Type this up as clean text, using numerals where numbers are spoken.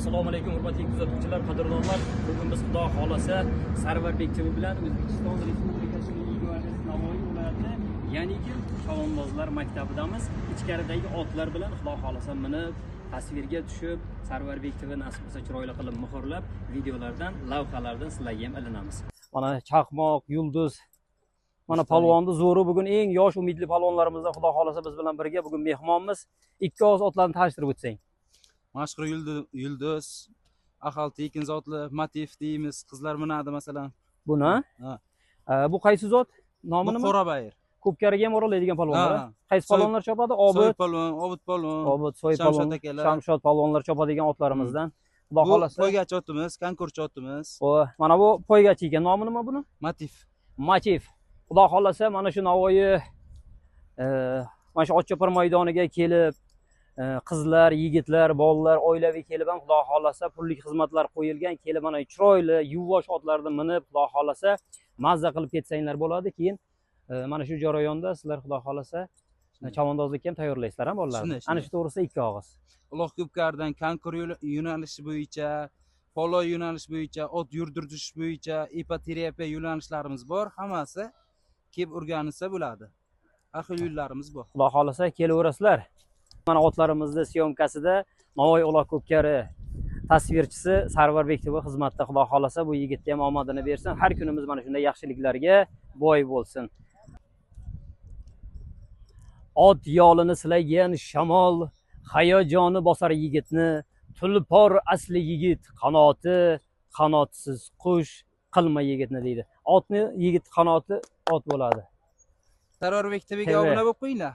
Assalomu alaykum hurmatli kuzatuvchilar, qadrdonlar. Bugun biz Xudo xolasa Sarvarbek TV bilan O'zbekiston Respublikasi Milliy gvardiyasi Navoiy viloyati Yanikim chavandozlar maktabidamiz. Ichkaridagi otlar bilan Xudo xolasa minib, tasvirga tushib, Sarvarbek TV nasib bo'lsa chiroyli qilib muhrlab, videolardan, lavhalardan sizlarga ham ilinamiz. Mana chaqmoq, yulduz, mana polvonni zo'ri bugun eng yosh umidli polvonlarimizdan Xudo xolasa biz bilan birga bugun mehmonmiz. Ikki og'iz otlarni tanishtirib o'tsang. Mashhur yulduz, Axaltekin zotli, Motiv deymiz, qizlar minadi masalan. Buni? Ha. Bu qaysi zot? Nomi nima? Qorabayir. Ko'pkariga ham o'ralaydigan polvonlar. Qaysi polvonlar chopadi? Obid polvon, Obid polvon, Obid, Soy polvon, Shamshod polvonlar chopadigan otlarimizdan. Xudo xolasa. Poygachi otimiz, konkurchi otimiz. Mana bu poygachi ekan. Nomi nima buni? Motiv. Motiv. Xudo xolasa mana shu Navoiy mana shu Otchopar maydoniga kelib qizlar, yigitlar, bolalar oilaviy kelib ham Xudo xolasa pullik xizmatlar qo'yilgan, kelib mana chiroyli yuvosh otlarni minib Xudo xolasa mazza qilib ketsanglar bo'ladi. Keyin mana shu jarayonda sizlar Xudo xolasa chavandozlikka ham tayyorlaysizlar ham bolalarni. Ana shu to'g'risida ikki og'iz. Uloq ko'pkaridan konkur yo'nalishi bo'yicha, polo yo'nalishi bo'yicha, ot yurdirish bo'yicha, ipoterapiya yo'nalishlarimiz bor. Hammasi kelib o'rganilsa bo'ladi. Har xil yo'llarimiz bor. Xudo xolasa kelaverasizlar. Mana otlarimizni syomkasida Navoiy uloq ko'pkari tasvirchisi Sarvarbek TV xizmatda. Xudo xolasa bu yigitga ham omadini bersin. Har kunimiz mana shunday yaxshiliklarga boy bo'lsin. Ot yolini silagan shamol hayajoni bosar yigitni, tulpor asli yigit qanoti, qanotsiz qush qilma yigitni deydi. Otni yigit qanoti ot bo'ladi. Sarvarbek TVga obuna bo'lib qo'yinglar.